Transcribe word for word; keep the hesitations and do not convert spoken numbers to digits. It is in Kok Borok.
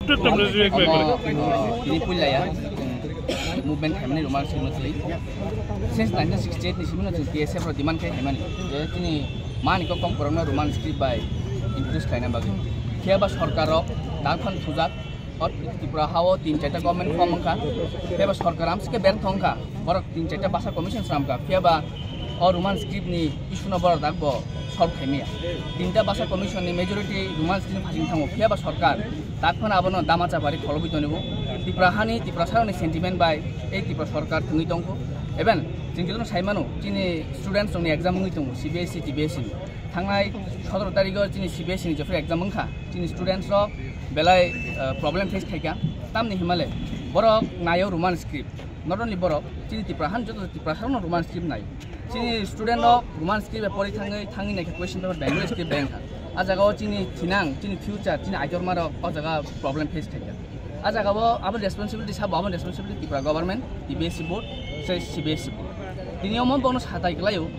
Omo, omo, tini puila ya, movement khaimani Roman script no twi. Since nineteen sixty-eight ni simi no chwng T S F rok demand khai khaimani. Je tini mani kok kong korokno Roman script bai introduce khaina bagwi. Phiya ba sorkar rok tang phano thujak, o Tripura hao tin charta government form wngkha. Phiya ba sorkar amsike bertho wngkha. Borok tin charta basa commission sramkha, phiya ba o Roman script ni issue no borok dak bo solve khaimaya. Tinta basa commission ni majority Roman script phasing thango, phiya ba sorkar tak phano abono dama chapari kholobwi tongo. Tripura hani, Tripura saroni sentiment bai ei Tripura sorkar thwngwi tongkho. Even chwng jotono sai mano, chini students rokni exam wngwi tongo, C B S E, T B S E ni. Thangnai sotoro tarikh o chini C B S E ni jephru exam wngkha, chini students rok belai, uh, problem face khaikha. Tamni himale borok nayo Roman script. Not only borok, chini Tripura han joto Tripura sarokno Roman script nai. Chini student rok Roman script bai pori thangwi, thangwi naikha question paper Bengali script bai wngkha. A jaga o chini thinang, chini future, chini aitorma rok o jaga problem face khaikha. A jaga o abo responsibility sabo, abo responsibility Tripura government, T B S E board, sei C B S E board. Tini omo bono satai kwlaio.